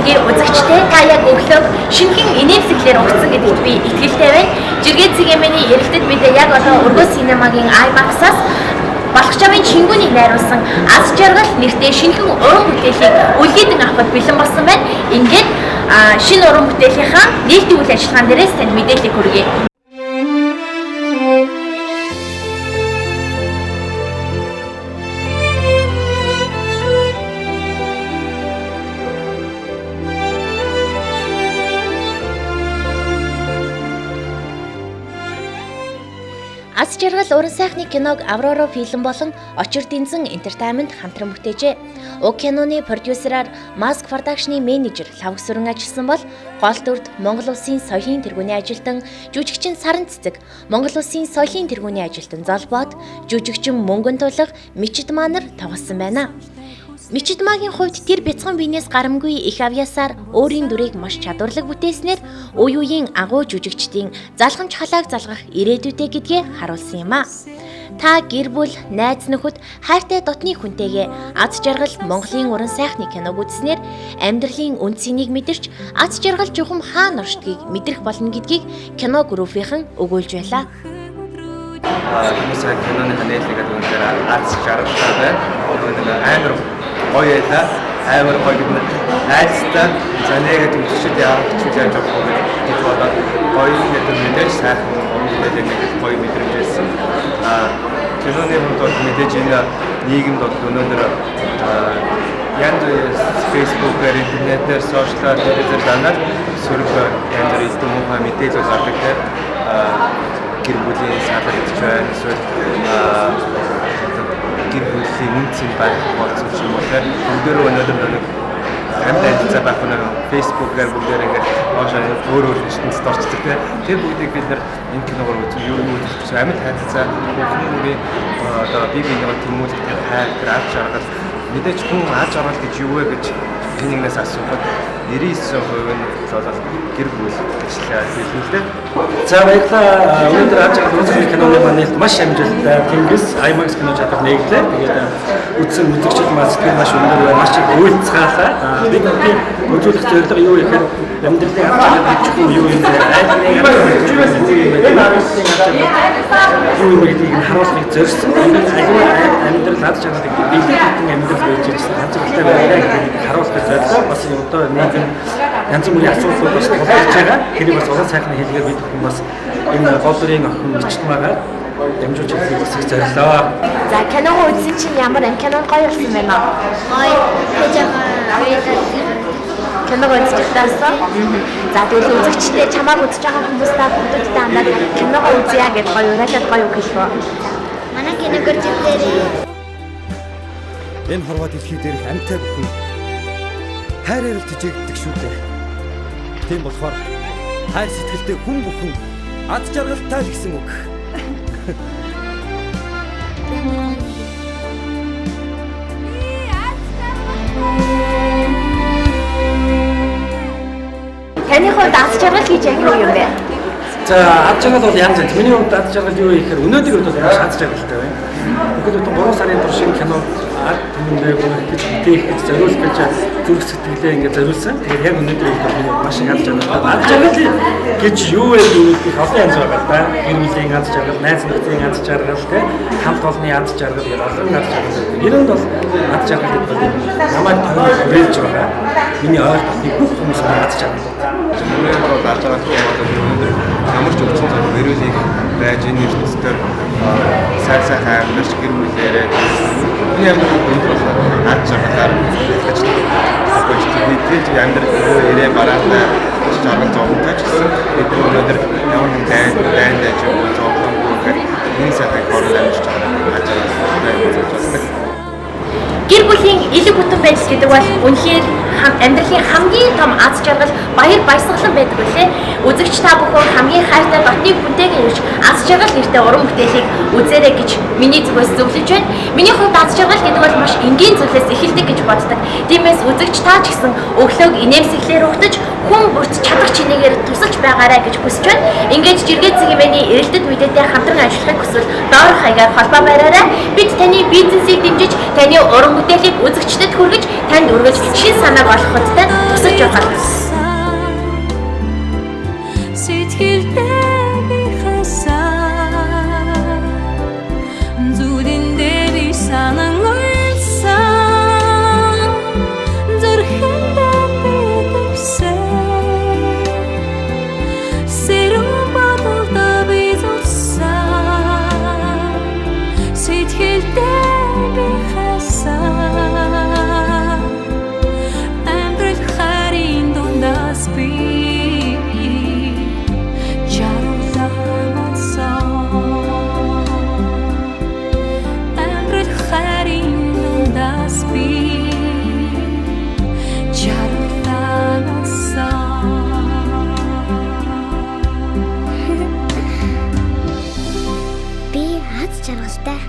хүргэе үзэгчтэй та яг өглөөг шинэхэн инээмсэглээр угтсан гэдэгт би итгэлтэй байна. Жиргээ цэгийн эрэлтэд мэдээ яг одоо Өргөө синемагийн IMAX-аас Балхчамын Чингүнийг найруулсан Аз жаргал нэртэй шинэхэн уран бүтээлийг үлгийдэн авахд бэлэн болсон байна. Ингээд шинэ уран бүтээлийнхаа нээлтийн үйл ажиллагаан дээрээс танд мэдээллийг хүргэе. Аз жаргал уран сайхны киног Аврора фильм болон Очир Дэнзэн Entertainment хамтран бүтээжээ. Уг киноны продюсераар Mask Production-ы менежер Лавг Сүрэн ажилласан бол гол дүрд Монгол Улсын соёлын тэргүүний ажилтан жүжигчин Саран Цэцэг, Монгол Улсын соёлын тэргүүний ажилтан Золбоод, жүжигчин Мөнгөн Тулга, Мичид Манар тоглосон байна. Мичид Магийн хувьд тэр бяцхан биенээс гарамгүй их авьяасаар өөрийн дүрийг маш чадварлаг бүтээснээр үе үеийн агуу жүжигчдийн залхамж халааг залгах ирээдүйтэй гэдгээ харуулсан юм а. Та гэр бүл, найз нөхөд, хайртай дотны хүнтэйгээ аз жаргал Монголын уран сайхны киног үзснээр амьдралын үн цэнийг мэдэрч аз жаргал чухам хаана оршдгийг мэдрэх болно гэдгийг кино группийнхан өгүүлж байлаа. Хүмүүс киноны нээлттэйгээд үнэхээр аз жаргалтай байна. Нэг амар гоё байлаа. Амар гоё гэдэг нь найзтай за нэгэд үзэгчд яах ч яаж явах вэ гэж бодоод гоё гэдэг мэдээж сайхан уран бүтээлийг нэг гоё мэдрэмж байсан. Киноны хувьд бол мэдээж энэ нийгэмд бол өнөөдөр янз бүрийн Facebook-аар, интернетээр, сошиалаар, телевизээр данаад сөрөг янз бүрийн элдэн муухай мэдээлэл гардаг те. Гэр бүлийн салаа гэж байна. Эсвэл гэр бүлийн үн цэн байх болсон ч юм уу те. Бүгдээрээ өнөөдөр нэг амьд харилцаа байх нь Facebook-аар бүгдээрээ ингээд хоошоо өөр өөр ертөнцид орчдөг те. Тэр бүгдийг бид нар энэ киногоор үзэн юу юу үзэх амьд харилцаа хүн бүрийн одоо бие биенийгээ тэмүүлэх тэр хайр, тэр аз жаргал мэдээж хүн аз жаргал гэж юу вэ гэж хэн нэгнээс асуухад 99% нь бол гэр бүл гэж хэлнэ л дээ. За баярлалаа. Өнөөдөр аз жаргал үзэх киноны маань нээлт маш амжилттай. Тэнгис IMAX кино театр нэглээ. Тэгээд үзсэн үзэгчид маань сэтгэл маш өндөр байна. Маш их уйлцгаалаа. Бид бүхний үзүүлэх зорилго юу гэхээр амьдралын аз жаргал гэж юу юм бэ? Айлын аз жаргал гэж юу юм бэ? Айлын аз жаргал юу юм бэ гэдгийг нь харуулахыг зорьсон. Энэ аливаа амьдрал аз жаргал гэдэг бэлэг бүтэн амьдрал байж байсан аз жаргалтай байлаа гэдгийг харуулахыг зорилоо. Бас одоо нийгэм янз бүрийн асуудлууд бас тулгарч байгаа. Тэрийг бас уран сайхны хэлгээр бид бүхэн бас энэ гол дүрийн охин Мичид Магаар дамжуулж хэлэхийг бас их зорилоо. За киногоо үзсэн чинь ямар юм кино гоё болсон байна уу? Гоё. Тэжээ. Киног үзэж таасан. За тэгвэл үзэгчтэй чамааг үзэж байгаа хүмүүстээ хүүхдүүдтэй хандаад киногоо үзье гэж гоё уриалаад гоё үг хэлвэ. Манай киног көрч үзээрэй. Энэ хорвоо дэлхий дээрх амьтай бүхэн хайраар л тэжээгддэг шүү дээ. Тийм болохоор хайр сэтгэлтэй хүн бүхэн аз жаргалтай л гэсэн үг. Таны хувьд аз жаргал гэж яг юу юм бэ? За аз жаргал бол янз янз. Миний хувьд аз жаргал юу гэхээр өнөөдрийн хувьд бол маш аз жаргалтай байна. Бүхэл бүтэн 3 сарын турш энэ кино ард түмэндээ хүрэх гэж бүтээх гэж зориулах гэж зүрх сэтгэлээ ингээд зориулсан. Тэгээд яг өнөөдрийн хувьд бол миний маш их аз жаргалтай. Аз жаргал гэж юу вэ гэвэл их олон янз байгаа л да. Гэр бүлийн аз жаргал, найз нөхдөдийн аз жаргал, тэ хамт олонны аз жаргал гэдэг олон аз жаргал байдаг. Ер нь бол аз жаргал гэдэг бол намайг тойрон хүрээлж байгаа. Миний ойр дотны бүх хүмүүс аз жаргал. Миний хувьд аз жаргал гэх юм бол өнөөдөр ямар ч өвчин зов мөрөөлийг байж энэ ертөнцийн сайн сайхан амьдарч гэр бүлээрээ миний амьдрал өндөр болохоор аз жаргалаар ялгаж мэдээж амьдрал өөрөө ирээ бараатай жаргал зовлонтой ч гэсэн бид нар өнөөдөр ямар нэгэн дайн дайж зовлонгүй гэхэд энэ сайхан хооронд амьдарч байгаа аз жаргалтай гэж боддог. Гэр бүлийн элэг бүтэн байдал гэдэг бол үнэхээр амьдралын хамгийн том аз жаргал, баяр баясгалан байдаг үлээ. Үзэгч та бүхэн хамгийн хайртай дотны хүнтэйгээ ирж аз жаргал нэртэй уран бүтээлийг үзээрэй гэж миний зүгээс зөвлөж байна. Миний хувьд аз жаргал гэдэг бол маш энгийн зүйлээс эхэлдэг гэж боддог. Тиймээс үзэгч та ч гэсэн өглөөг инээмсэглээр угтаж хүн бүрт чадах чинээгээр тусалж байгаарай гэж хүсэж байна. Ингээд жиргээ цэгийн эрэлтэд мэдээтэй хамтран ажиллахыг хүсвэл доорх хаягаар холбоо бариарай. Бид таны бизнесийг дэмжиж, таны уран бүтээлийг үзэгчдэд хүргэж, танд өргөж шин санааг олгоход тусалж Сэтгэлдээ би хайсан, зүудэндээ би санан уйлсан, зүрхэндээ би тэгсэн, сэрүүн бодолдоо би зулсан, сэтгэлдээ би хайсан, амьдрал хайрын дундаас би жаргалан олсон, амьдрал хайрын дундаас би жаргалан олсон. Би аз жаргалтай.